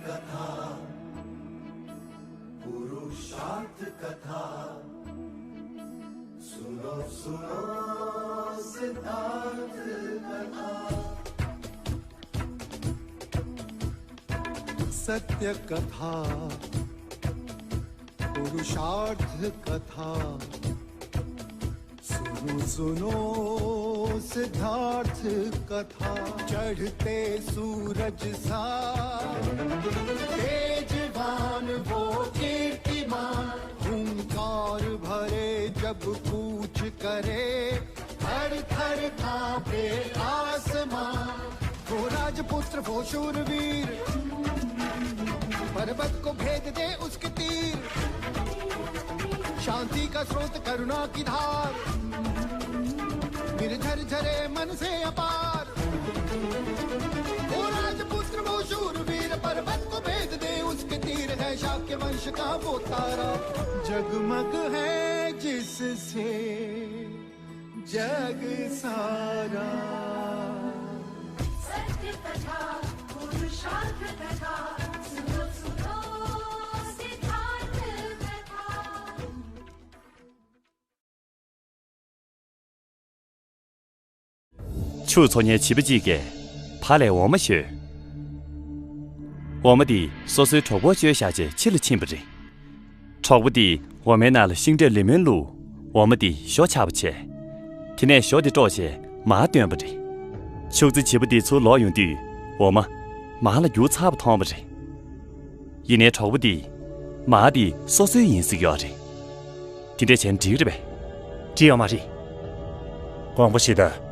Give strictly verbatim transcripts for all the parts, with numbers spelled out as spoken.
कथा, पुरुषार्थ कथा। सुनो, सुनो सिद्धार्थ कथा। सत्य कथा, पुरुषार्थ कथा। सुनो, सुनो सिद्धार्थ कथा। चढ़ते सूरज सा तेजवान वो कीर्तिमान, हुंकार भरे जब कूच करे, थर थर कांपे आसमां। वो राजपुत्र, वो शूरवीर, पर्वत को भेद दे उसके तीर। शांति का स्रोत, करुणा की धार, निर्झर झरे मन से अपार। वो राजपुत्र, वो शूरवीर, पर्वत को भेद दे उसके तीर। है शाक्य वंश का वो तारा, जगमग है जिससे जग सारा। सत्य कथा, पुरुषार्थ कथा, सुनो, सुनो सिद्धार्थ कथा। ཕྱུགས་འཚོ་མཁན་བྱིས་པ་གཅིག་གིས་བ་ལས་འོ་མ་བཞོས། འོ་མ་དེ་སོ་སོའི་གྲོགས་པོར་བཅོལ་བཞག་རྗེས་ཕྱི་ལ་ཕྱིན་པ་རེད། གྲོགས་པོ་དེས་འོ་མའི་ནང་ལ་ཤིང་འབྲས་ལེ་མོན་བླུགས། འོ་མ་དེ་ཞོ་ཆགས་པ་བྱས། དེ་ནས་ཞོ་དེ་དཀྲོགས་བྱས་མར་བཏོན་པ་རེད། ཕྱུགས་རྫི་བྱིས་པ་དེ་ཚུར་ལོག་ཡོང་དུས་འོ་མ་མར་ལ་རྒྱུག་ཚར་བ་མཐོང་བ་རེད། ཡིན་ནའི་གྲོགས་པོ་དེས་མར་དེ་སོ་སོའི་ཡིན་ཟེར་གྱི་ཡོད་རེད། དེ་འདྲས་བྱས་ན་འགྲིག་གི་རེད་པས། འགྲིག་ཡོད་མ་རེད། དགོངས་པ་བཞེས་དང་།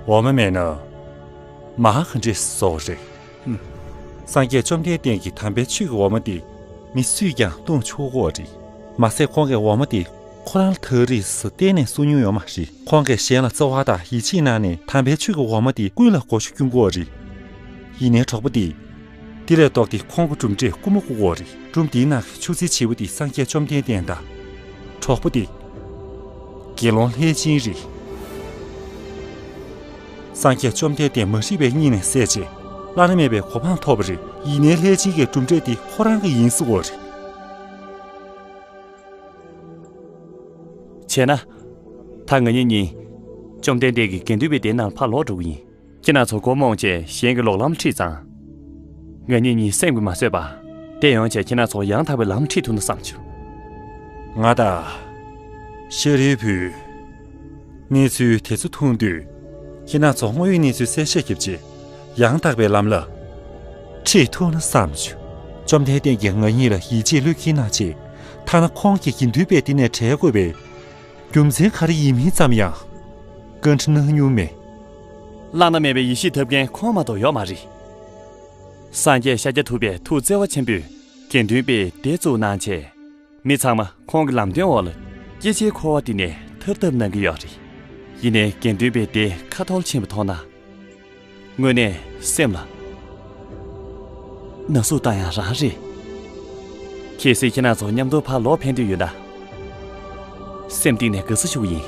འོ་མ་མེད་ན་མར་ག་འདྲས་བཟོ་དགོས་རེད། ཨུམ། སངས་རྒྱས་བཅོམ་ལྡན་འདས་ཀྱིས་དམ་པའི་ཆོས་ཀྱི་འོ་མ་དེ་མི་སུས་ཀྱང་བཏུང་ཆོག་གི་རེད། མ་ཟད་ཁོང་གིས་འོ་མ་དེ་ཁོ་རང་ལ་ཐག་རིང་ས་གཏན་ནས་གསུང་མྱོང་ཡོད་མ་རེད། ཁོང་གིས་གཞན་ལ་བརྩེ་བ་དང་ཡིད་ཆེས་གནང་ནས་དམ་པའི་ཆོས་ཀྱི་འོ་མ་དེ་ཀུན་ལ་གོ་ཆ་སྐྱོན་གྱི་ཡོད་རེད། ཡིན་ནའི་གྲོགས་པོ་དེས་དེ་ལས་ལྡོག་སྟེ་ཁོང་གི་གྲུབ་འབྲས་རྐུ་མ་རྐུ་གི་ཡོད་རེད། སྒྲུང་འདིའི་ནང་གི་ཕྱུགས་རྫི་བྱིས་པ་དེ་སངས་རྒྱས་བཅོམ་ལྡན་འདས་དང་། གྲོགས་པོ་དེ་དགེ་སློང་ལྷས་སྦྱིན་རེད། སངས་རྒྱས་བཅོམ་ལྡན་འདས་མ་རིག་པའི་གཉིད་ནས་སད་རྗེས་བླ་ན་མེད་པའི་གོ་འཕང་ཐོབ་པ་རེད། ཡིན་ནའི་ལྷས་སྦྱིན་གྱི་གྲུབ་འབྲས་དེ་ཁོ་རང་གི་ཡིན་ཟེར་གྱི་ཡོད་རེད། བྱས་ན། ད་ང་གཉིས་གཉིས་བཅོམ་ལྡན་འདས་ཀྱི་དགེ་འདུན་པའི་སྡེ་ནང་ཕར་ལོག་འགྲོ་གི་ཡིན། ཁྱེད་རང་ཚོ་མགོ་རྨོངས་བྱས་གཞན་གྱི་ལོག་ལམ་ཁྲིད་ཙང་། ང་གཉིས་གཉིས་སེམས་ཀྱིས་མ་བཟོད་པར་བསྡད་ཡོང་བྱས་ཁྱེད་རང་ཚོ་ཡང་དག་པའི་ལམ་ཁྲིད་ཐུབ་ན་བསམ་བྱུང་། ང་དང་། ཤཱ་རིའི་བུས། གནས་ཚུལ་དེ་ཚོ་མཐོང་དུས། ཁྱེད་རང་ཚོ་དངོས་ཡོད་གནས་ཚུལ་གསལ་བཤད་བརྒྱབ་རྗེས། ཡང་དག་པའི་ལམ་ལ་ཁྲིད་ཐུབ་ན་བསམ་བྱུང་། བཅོམ་ལྡན་འདས་ཀྱིས་ང་གཉིས་ལ་ཡིད་ཆེས་བློས་འཁེལ་གནང་རྗེས། ཐ་ན་ཁོང་གི་དགེ་འདུན་པའི་སྡེ་ནས་བྲལ་དགོས་པའི་རྒྱུ་མཚན་ག་རེ་ཡིན་མིན་ཙམ་ཡང་བཀའ་འདྲི་གནང་མྱོང་མེད། བླ་ན་མེད་པའི་ཡེ་ཤེས་ཐོབ་མཁན་ཁོང་མ་གཏོགས་ཡོད་མ་རེད། སངས་རྒྱས་ཤཱཀྱ་ཐུབ་པས་ཐུགས་བརྩེ་བ་ཆེན་པོས་དགེ་འདུན་པའི་སྡེ་བཙུགས་གནང་བྱས། མི་ཚང་མ་ཁོང་གི་ལམ་སྟོན་འོག་ལ་སྐྱེ་ཆེན་འཁོར་བ་འདི་ནས་ཐར་ཐབས་གནང་གི་ཡོད་རེད། ཡིན་ནའི་དགེ་འདུན་པའི་སྡེ་ཁ་འཐོར་ཕྱིན་པ་མཐོང་ན། དངོས་གནས་སེམས་ལ་ན་ཟུག་བཏང་ཡ་རང་རེད། གལ་སྲིད་ཁྱེད་རང་ཚོ་མཉམ་དུ་ཕར་ལོག་ཕན་འདོད་ཡོད་ན། སེམས་གཏིང་ནས་དགའ་བསུ་ཞུ་གི་ཡིན།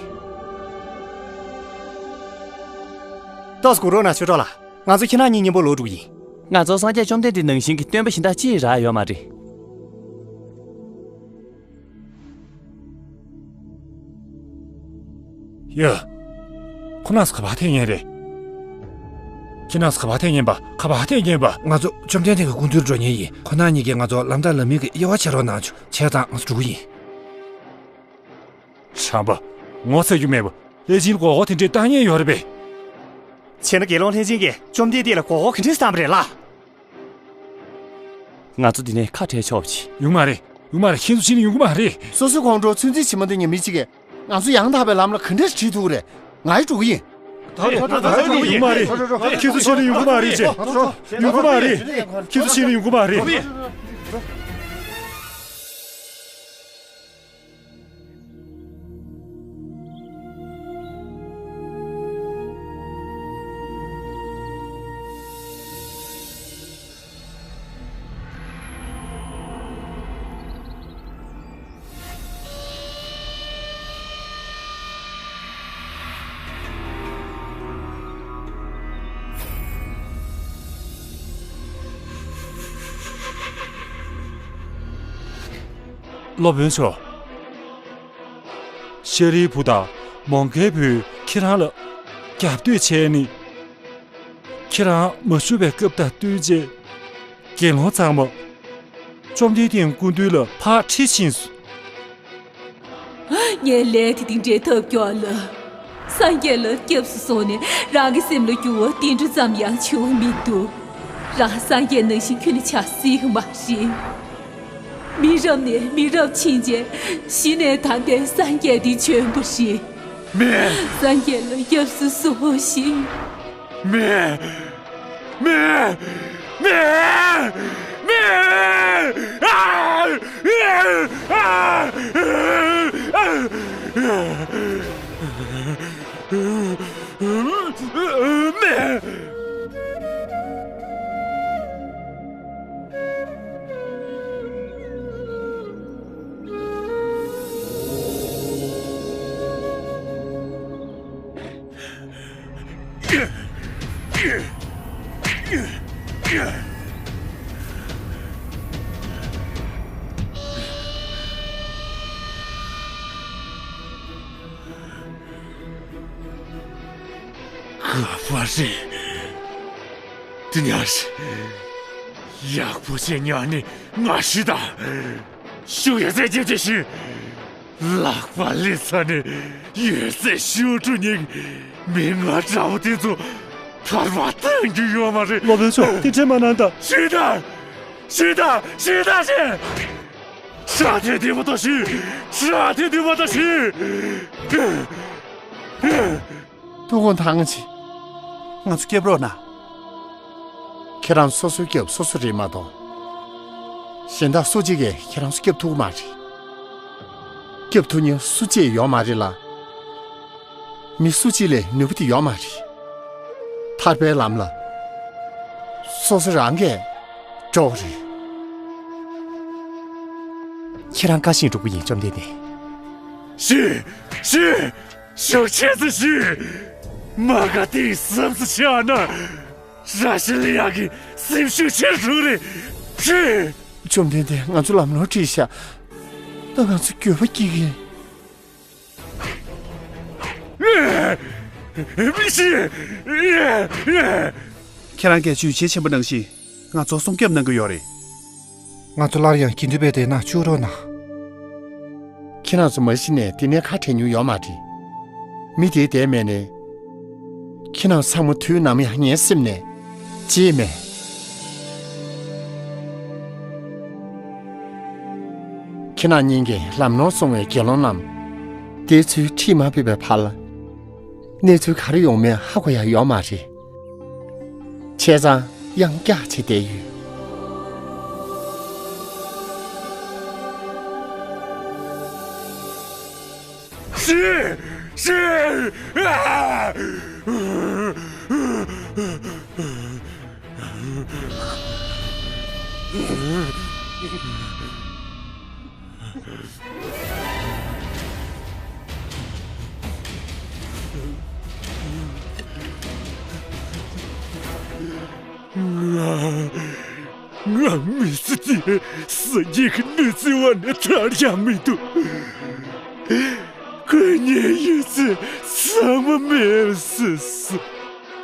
ཏོག་ཙམ་སྒུག་རོགས་གནང་། ཆོས་གྲོགས་ལགས། ང་ཚོ་ཁྱེད་རང་གཉིས་མཉམ་པོ་ལོག་འགྲོ་གི་ཡིན། ང་ཚོ་སངས་རྒྱས་བཅོམ་ལྡན་འདས་ནང་བཞིན་གྱི་སྟོན་པ་གཞན་དག་ཅིག་རག་ཡོད་མ་རེད། ཡ། ཁོ་རང་ཚོ་ག་པར་ཐད་མཁན་རེད། ཁྱེད་རང་ཚོ་ག་པར་ཐད་མཁན་པ། ག་པར་ཐད་མཁན་པ། ང་ཚོ་བཅོམ་ལྡན་འདས་ཀྱི་སྐུ་མདུན་འགྲོ་མཁན་ཡིན། ཁོ་རང་གཉིས་ཀྱིས་ང་ཚོ་ལམ་དང་ལམ་མིན་གྱི་དབྱེ་བ་ཕྱེ་རོགས་གནང་བྱུང་། བྱས་ཙང་ང་ཚོ་འགྲོ་གི་ཡིན། བྱམས་པ། ངོ་ཚ་རྒྱུ་མེད་པ། ལྷས་སྦྱིན་མགོ་སྐོར་དེ་འདྲའི་བཏང་མཁན་ཡོད་རེད་པས། བྱས་ན་དགེ་སློང་ལྷས་སྦྱིན་གྱིས་བཅོམ་ལྡན་འདས་ལ་མགོ་སྐོར་ག་འདྲས་བཏང་བ་རེད་ལགས། ང་ཚོ་འདི་ནས་ཁ་བྲལ་ཆོག་པ་ཅིག་ཡོང་མ་རེད། ཡོང་མ་རེད། ཁྱེད་ཚོ་ཕྱིན་ན་ཡོང་གི་མ་རེད། སོ་སོའི་ཁོང་ཁྲོ་ཚོད་འཛིན་བྱེད་མ་ཐུབ་མཁན་མི་གཅིག་གིས་ང་ཚོ་ཡང་དག་པའི་ལམ་ལ་ག་འདྲས་ཁྲིད་ཐུབ་ཀྱི་རེད། ང་ཡི་འགྲོ་གི་ཡིན། ད་ད་ད་ད་ཡོང་མ་རེད། ཁྱེད་ཚོ་ཕྱིན་ན་ཡོང་གི་མ་རེད་ཅེས། ཡོང་གི་མ་རེད། ཁྱེད་ཚོ་ཕྱིན་ན་ཡོང་གི་མ་རེད། སློབ་དཔོན་མཆོག། ཤཱ་རིའི་བུ་དང་མོའུ་འགལ་བུས་ཁྱེད་རང་ལ་རྒྱབ་གཏོད་བྱས་ནས། ཁྱེད་རང་མ་བཞུགས་པའི་སྐབས་དང་བསྟུན་བྱས། དགེ་སློང་ཚང་མ་བཅོམ་ལྡན་འདས་སྐུ་མདུན་ལ་ཕར་ཁྲིད་ཕྱིན་སོང་། ངས་ལས་དེ་དེ་འདྲའི་ཐབས་སྐྱོ་ལ། སངས་རྒྱས་ལ་སྐྱབས་སུ་སོང་ནས་རང་གི་སེམས་ལ་འགྱུར་བ་དེ་འདྲ་ཙམ་ཡང་བྱུང་མི་འདུག་རང་སངས་རྒྱས་ནང་བཞིན་ཁྱོན་ནས་ཆགས་སྲིད་ཀྱི་མ་རེད། མི་རབས་ནས་མི་རབས་ཕྱིན་རྗེས་གཞི་ནས་དམ་པའི་སངས་རྒྱས་དེ་བྱོན་པ་རེད། མེད། སངས་རྒྱས་ལ་སྐྱབས་སུ་སོང་ཞིག་མེད། མེད། མེད། མེད། ཨ། ཨ། ཨ། མེད། ཁ་པར་རེད། དེ་ཉག་ཡག་པོ་བྱས་ཉག་ནི་ང་ཤི་ད། ཤུགས་ཡོད་ཚད་སྐྱེ་ཚེ་ཤི། ལག་པ་ལས་ཚ་ནས་ཡོད་ཚད་ཤི་འགྲོ་ཉེ། མི་ང་འདྲ་བོ་དེ་ཚོ་ཐར་པ་གཏོང་རྒྱུ་ཡོད་མ་རེད། སློབ་དཔོན་མཆོག་དེ་འདྲས་མ་གནང་ད། ཤི་ད། ཤི་ད། ཤི་ད་ཤི། ཤ་དེ་དེ་མ་ད་ཤི། ཤ་དེ་དེ་མ་ད་ཤི། ཐུགས་དགོངས་དག་ཅིག་ང་ཚོ་སྐྱབས་རོགས་གནང་། ཁྱེད་རང་སོ་སོའི་སྐྱབས་སོ་སོ་རེད་མ་གཏོགས། གཞན་དག་སུ་གཅིག་གིས་ཁྱེད་རང་ཚོ་སྐྱབས་ཐུབ་ཀྱི་མ་རེད། སྐྱབས་ཐུབ་མཁན་སུ་གཅིག་ཡོད་མ་རེད་ལ། མི་སུ་གཅིག་ལས་ནུས་པ་དེ་ཡོད་མ་རེད། ཐར་པའི་ལམ་ལ་སོ་སོ་རང་གིས་འགྲོ་དགོས་རེད། ཁྱེད་རང་བཀའ་བཞིན་སྒྲུབ་ཀྱི་ཡིན། བཅོམ་ལྡན་འདས། ཤི། ཤི། ཤུགས་ཆེ་ཙམ་ཤི། མ་ག་དེའི་སེམས་སུ་ཆགས་ན། ར་ཤི་ལི་ཡ་གི་སེམས་ཤུགས་ཆེར་འགྲོ་རེད། ཤི། བཅོམ་ལྡན་འདས། ང་ཚོ་ལམ་ལྷོང་ཁྲིད་ཤག་ད་ང་ཚོ་འགྱོད་པ་སྐྱེ་གི། མི་ཤི། ཁྱེད་རང་གིས་ཇུས་གཞི་ཆེན་པོ་ནང་བཞིན། ང་ཚོ་སྲུང་སྐྱོབ་གནང་གི་ཡོད་རེད། ང་ཚོ་སླར་ཡང་དགེ་འདུན་པའི་སྡེ་ནང་བཅུག་རོགས་གནང་། ཁྱེད་རང་ཚོ་མ་གཞི་ནས་འདི་ནས་ཁ་བྲལ་མྱོང་ཡོད་མ་རེད། མི་དེའི་འདས་མེད་ནས། ཁྱེད་རང་ཚང་མ་དུས་ནམ་ཡང་ངའི་སེམས་ནས་བརྗེད་མེད། ཁྱེད་རང་གཉིས་ཀྱིས་ལམ་ནོར་སོང་བའི་དགེ་སློང་རྣམས། དེ་ཚོའི་ཁྲིད་མ་ཕེབས་པའི་བར་ལ། གནས་ཚུལ་ག་རེ་ཡོང་མིན་ཧ་གོ་ཡ་ཡོད་མ་རེད། བྱས་ཙང་གཡང་བཀྱག་བྱས་བསྡད་ཡོད། ཤི། ཤི། ཨ། ང་། ང་མི་ཚེ་འདི་སངས་རྒྱས་ཀྱི་གནོད་འཚེ་བ་ནས་ཐར་ཡ་མི་འདུག་ཁོས་ངའི་ཡོད་ཚད་ཚང་མ་མེད་པ་བཟོས་སོང་།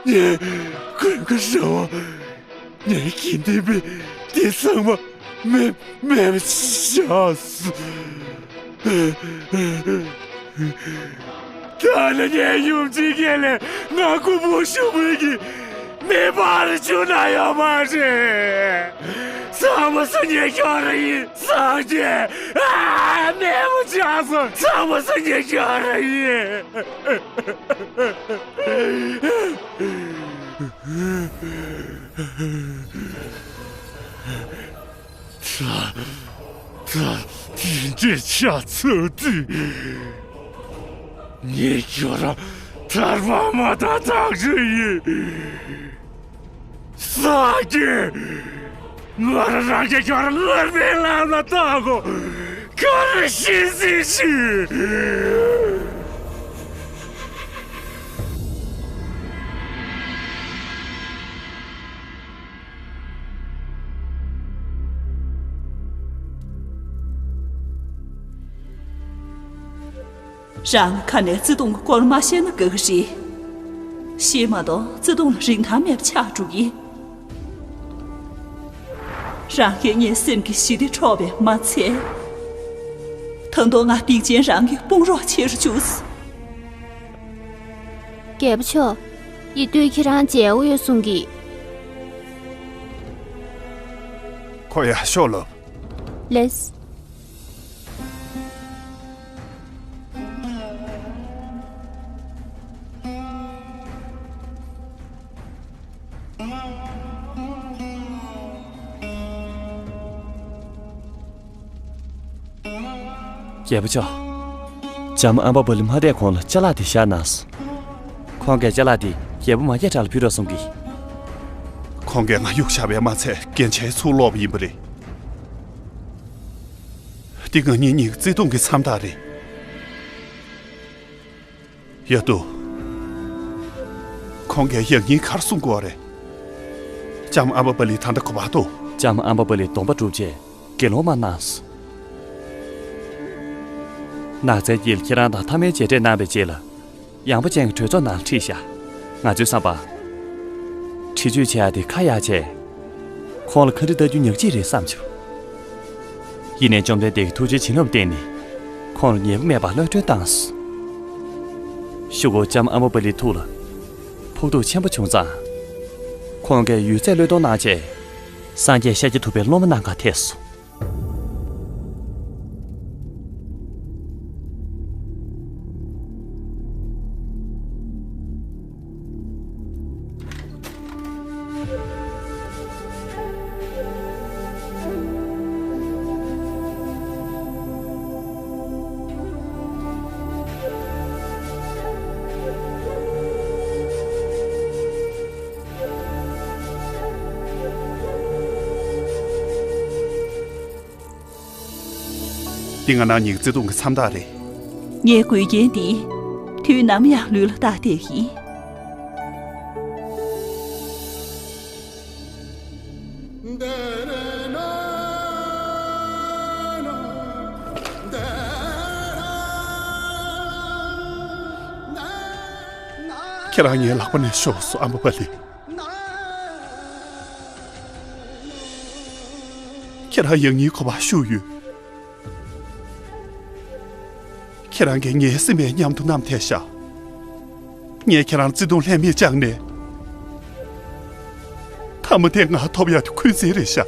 ངས་གོན་ཁ་ར་བ། ངའི་དགེ་འདུན་པའི་དེ་ཚང་མ་མེད་མེད་པ་བྱས་སོང་། ད་ནི་ངའི་ཡུམ་ཆེན་ཁ་ལས་ང་རྐུན་པོ་ཞུགས་པའི་གི་མེ་འབར་བཅུག་ན་ཡོད་མ་རེད། ཚང་མ་སངས་རྒྱས་སྐྱོ་ར་ཡིན། སངས་རྒྱས། ཨ། མེད་པ་བྱས་སོང་། ཚང་མ་སངས་རྒྱས་སྐྱོ་ར་ཡིན། ད། ད། དེ་འདྲའི་ཆ་ཚང་དུས། ངས་ཁྱོད་རང་ཐར་པ་མ་ཐག་ཐག་ཆོད་ཡིན། སངས་རྒྱས། ང་རང་རང་གིས་ཁྱོད་རང་སླར་མའི་ལམ་ལ་བཏང་གོ། ཁྱོད་རང་ཤི་སྲིད་ཤི། རང་གི་ཁ་ནས་བརྩེ་དུང་གི་སྐོར་མ་བཤད་ན་དགའ་གི་རེད། ཤེས་མ་གཏོགས་བརྩེ་དུང་ལ་རིན་ཐང་མེད་པ་ཆགས་འགྲོ་གི། རང་གིས་ངའི་སེམས་ཀྱི་ཞི་བདེ་འཕྲོག་པས་མ་ཚད། ད་དུང་ང་སྡིག་ཅན་རང་གི་དཔུང་རོགས་བྱེད་རུ་བཅུག་སོང་། རྒྱལ་པོ་མཆོག་ཡིད་སྡུག་ཁྱེད་རང་མཇལ་དགོས་ཡོད་གསུང་གི། ཁོ་ཡར་ཤོག་ལབ། ལེས། རྒྱལ་པོ་མཆོག་ལྕམ་ཨམ་བ་པ་ལི་མ་བསྡད་གོང་ལ་ཅ་ལག་དེ་བཞག་གནང་སོང་། ཁོང་གིས་ཅ་ལག་དེ་རྒྱལ་པོ་མ་སྐྱེས་དགྲ་ལ་ཕུལ་རོགས་གསུང་གི། ཁོང་གིས་ང་གཡུགས་བཞག་པས་མ་ཚད་རྒྱན་ཆའི་ཚུར་སློག་པ་ཡིན་པ་རེད། འདི་ང་གཉིས་གཉིས་ཀྱི་བརྩེ་དུང་གི་མཚམས་རྟགས་རེད། ཡ་དུ། ཁོང་གིས་ཡང་སྙིང་གར་གསུང་དགོས་རེད། ལྕམ་ཨམ་བ་པ་ལི་ད་ལྟ་ག་པར་འདུག་ལྕམ་ཨམ་བ་པ་ལི་སྡོམ་པ་གྲུབ་རྗེས་དགེ་སློང་མ་གནང་སོང་། ནགས་ཚལ་དཀྱིལ་ཁྱེད་རང་དང་མཐའ་མའི་མཇལ་འཕྲད་གནང་བའི་རྗེས་ལ། ཡངས་པ་ཅན་གྱི་གྲོས་ཚོགས་ནང་ཁྲིད་བཞག་ང་ཚོའི་བསམ་པར། འཁྲིལ་ཆོད་བྱེད་ཡག་དེ་ཁ་ཡག་བྱས། ཁོང་ལ་ཁ་འདྲི་ལྟ་རྒྱུ་ཉག་གཅིག་རེད་བསམ་བྱུང་། ཡིན་ནའི་བཅོམ་ལྡན་འདས་ཀྱི་ཐུགས་རྗེའི་བྱིན་རླབས་བརྟེན་ནས། ཁོང་ལ་ཉེས་པ་མེད་པར་གློད་གྲོལ་བཏང་སོང་། གཞུག་གུ་ལྕམ་ཨ་མ་པ་ལིའི་ཐུགས་ལ་ཕོག་ཐུག་ཆེན་པོ་བྱུང་ཙང་། ཁོང་གིས་ཡོད་ཚད་བློས་གཏོང་གནང་བྱས། སངས་རྒྱས་ཤཱཀྱ་ཐུབ་པའི་སློབ་མ་རྣམས་ག་ཐད་སོང་། འདི་ང་རང་གཉིས་ཀྱི་བརྩེ་དུང་གི་མཚམས་རྟགས་རེད། ངའི་མགུལ་རྒྱན་འདི་དུས་ནམ་ཡང་ལུས་ལ་བཏགས་བསྡད་ཡིན། ཁྱེད་རང་ངའི་ལག་པ་ནས་ཤོར་སོང་ཨ་མ་པ་ལི། ཁྱེད་རང་ཡང་སྙིང་ག་པར་ཞུགས་ཡོད། ཁྱེད་རང་གིས་ངའི་སེམས་པའི་མཉམ་དུ་བསྣམས་ཐལ་ཤག་ངས་ཁྱེད་རང་བརྩེ་དུང་ལྷད་མེད་བཅངས་ནས། མཐའ་མ་དེ་ང་ཐོབ་ཡག་དེ་འཁོན་འཛིན་རེད་ཤག་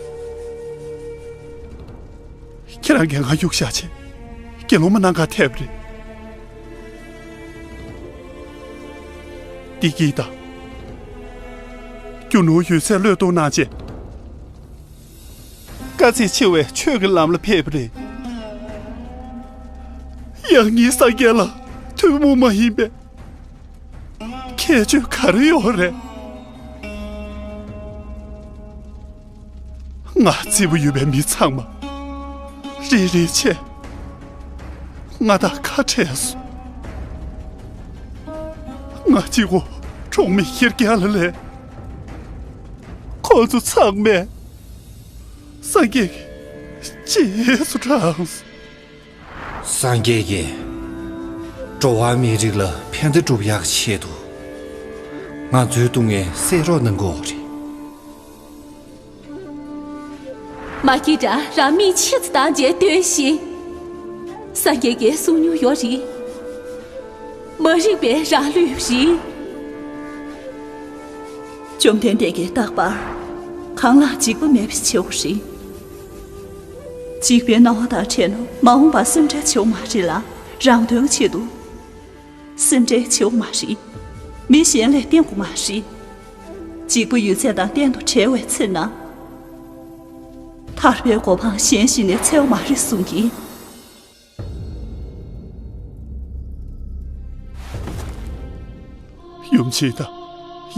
ཁྱེད་རང་གིས་ང་གཡུགས་བཞག་བྱས་དགེ་སློང་མ་རྣམས་ག་ཐད་པ་རེད། བདེ་སྐྱིད་དང་། རྒྱུ་ནོར་ཡོད་ཚད་བློས་གཏོང་གནང་བྱས། དཀའ་ཚེགས་ཆེ་བའི་ཆོས་ཀྱི་ལམ་ལ་ཕེབས་པ་རེད། ཡང་སྙིང་སངས་རྒྱས་ལ་ཐུན་མོང་མ་ཡིན་པའི་ཁྱད་ཆོས་ག་རེ་ཡོད་རེད། ང་བརྩེ་པོ་ཡོད་པའི་མི་ཚང་མ་རེ་རེ་བྱས་ང་དང་ཁ་བྲལ་སོང་། ང་གཅིག་པོ་གྲོགས་མེད་ཤི་རྒྱག་ལ་ལས། ཁོ་ཚོ་ཚང་མས་སངས་རྒྱས་ཀྱི་རྗེས་སུ་འབྲངས་སོང་། སངས་རྒྱས་ཀྱིས་འགྲོ་བ་མིའི་རིགས་ལ་ཕན་བདེ་སྒྲུབ་ཡག་ཆེད་དུ་ང་ཚོའི་སྡུག་བསྔལ་སེལ་རོགས་གནང་དགོས་རེད། མ་སྐྱེས་དགྲ་རང་མིག་ཕྱེད་ཙམ་བཏང་རྗེས་སྟོན་ཞིག་སངས་རྒྱས་ཀྱིས་གསུང་མྱོང་ཡོད་རེད། མ་རིག་པས་རང་བསླུས་པ་རེད། བཅོམ་ལྡན་འདས་ཀྱིས་རྟག་པར་གང་ལའང་འཇིགས་པ་མེད་པ་ཞིག་བྱེད་དགོས་རེད། འཇིགས་པའི་སྣང་བ་དང་བྲལ་ན་མ་འོངས་པར་སེམས་ཁྲལ་བྱེད་དགོས་མ་རེད་ལ། རང་དོན་གྱི་ཆེད་དུ་སེམས་ཁྲལ་བྱེད་དགོས་མ་རེད། མི་གཞན་ལ་བརྟེན་དགོས་མ་རེད། འཇིགས་པ་ཡོད་ཚད་དང་གཏན་དུ་བྲལ་བའི་ཚེ་ན། ཐར་པའི་གོ་འཕང་གཞན་ཞིག་ནས་འཚོལ་བ་མ་རེད་གསུང་གི། ཡུམ་ཆེན་དང་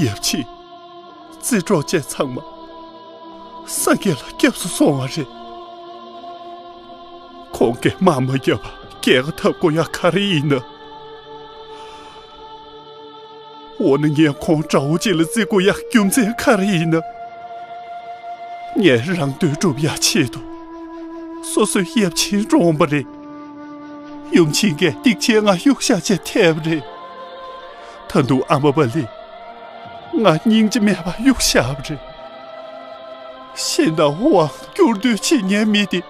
ཡབ་ཆེན། རྩེ་གྲོགས་བཅས་ཚང་མ་སངས་རྒྱས་ལ་སྐྱབས་སུ་སོང་བ་རེད། ཁོང་གིས་དམག་མ་བརྒྱབ་པར་རྒྱལ་ཁ་འཐབ་དགོས་ཡག་ག་རེ་ཡིན་ན། འོ་ན་ངས་ཁོང་དགྲ་བོ་གཅིག་ལ་བརྩི་དགོས་ཡག་རྒྱུ་མཚན་ག་རེ་ཡིན་ན། ངས་རང་དོན་སྒྲུབ་ཡག་ཆེད་དུ་སོ་སོའི་ཡབ་ཆེན་བཀྲོངས་པ་རེད། ཡུམ་ཆེན་གྱིས་སྡིག་ཆེན་ང་གཡུག་བཞག་བྱས་ཐལ་བ་རེད། ད་དུང་ཨ་མ་བ་ལི་ང་སྙིང་རྗེ་མེད་པར་གཡུག་བཞག་པ་རེད། གཞན་དང་དབང་བསྒྱུར་འདོད་བྱེད་མཁན་མི་དེ་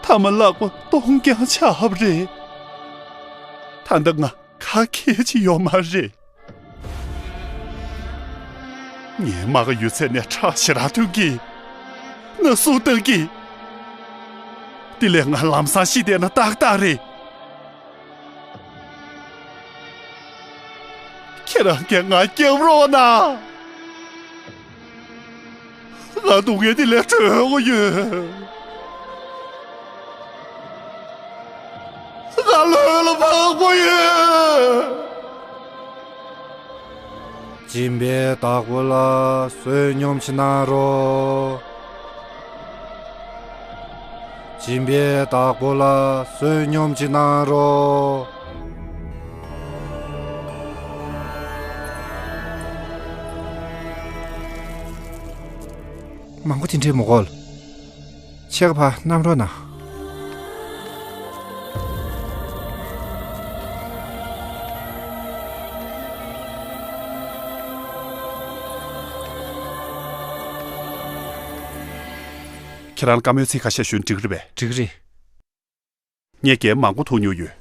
ཐ་མ་ལག་པ་སྟོང་རྐྱང་ཆགས་པ་རེད། ད་ལྟ་ང་ག་གལ་ཅི་ཡོད་མ་རེད། ངའི་རྨ་ཁ་ཡོད་ཚད་ནས་ཁྲག་ཞེ་དྲག་ཐོན་གྱི། ན་ཟུག་བཏང་གི། དེ་ལས་ང་ལམ་སང་ཤི་བསྡད་ན་ཏག་ཏག་རེད། ཁྱེད་རང་གིས་ང་སྐྱོབ་རོགས་གནང་། ང་སྡུག་བསྔལ་འདི་ལས་གྲོལ་དགོས་ཡོད། ང་ལྷོད་ལ་བབས་དགོས་ཡོད། སྦྱིན་པའི་བདག་པོ་ལ་བསོད་སྙོམས་ཅིག་གནང་རོགས། སྦྱིན་པའི་བདག་པོ་ལ་བསོད་སྙོམས་ཅིག་གནང་རོགས། མང་པོ་དེ་འདྲའི་མི་དགོས། ཕྱེད་ཀ་ཕར་བསྣམས་རོགས་གནང་། ཁྱེད་རང་ལ་བཀའ་མོལ་ཚིག་ཁ་ཤས་ཞུས་ན་འགྲིག་རེད་པས། འགྲིག་རེད། ངས་རྒྱན་མང་པོ་ཐུག་མྱོང་ཡོད།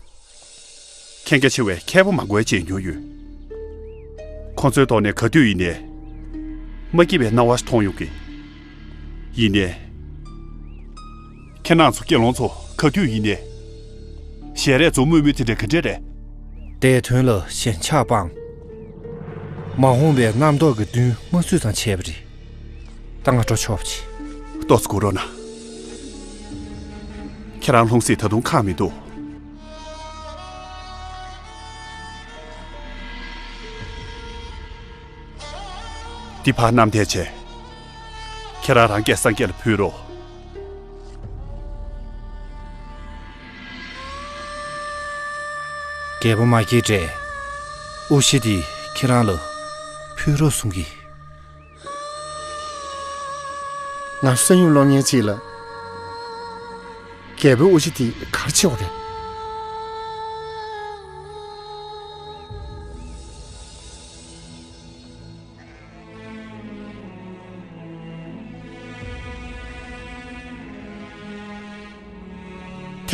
མཁྱེན་རྒྱ་ཆེ་བའི་མཁས་པ་མང་པོ་མཇལ་མྱོང་ཡོད། ཁོང་ཚོའི་ཐོག་ནས་ག་དུས་ཡིན་ནའི། མ་སྐྱིད་པའི་སྣང་བ་ཞིག་མཐོང་ཡོང་གི། ཡིན་ནའི། ཁྱེད་རང་ཚོ་དགེ་སློང་ཚོ་ག་དུས་ཡིན་ནའི། ཞལ་རས་འཛུམ་དམུལ་དམུལ་དེ་འདྲ་ག་འདྲ་རེད། འདས་དོན་ལ་ཞེན་ཆགས་སྤངས། མ་འོངས་པའི་རྣམ་རྟོག་གི་མདུན་མ་བསུས་ཙང་བྱས་པ་རེད། ད་ང་འགྲོ་ཆོག་པ་བྱེད། ཏོག་ཙམ་སྒུག་རོགས་གནང་། ཁྱེད་རང་ལྷུང་བཟེད་ད་དུང་ཁེངས་མི་འདུག། འདི་ཕར་བསྣམས་བསྡད་བྱས། ཁྱེད་རང་རང་སྐད་སངས་རྒྱས་ལ་ཕུལ་རོགས། རྒྱལ་པོ་མ་སྐྱེས་དགྲས་དབུ་ཞྭ་འདི་ཁྱེད་རང་ལ་ཕུལ་རོགས་གསུང་གི། ང་བསོད་སྙོམས་སློང་མཁན་ཅིག་ལ། རྒྱལ་པོའི་དབུ་ཞྭ་དེ་ག་རེ་བྱེད་དགོས་རེད།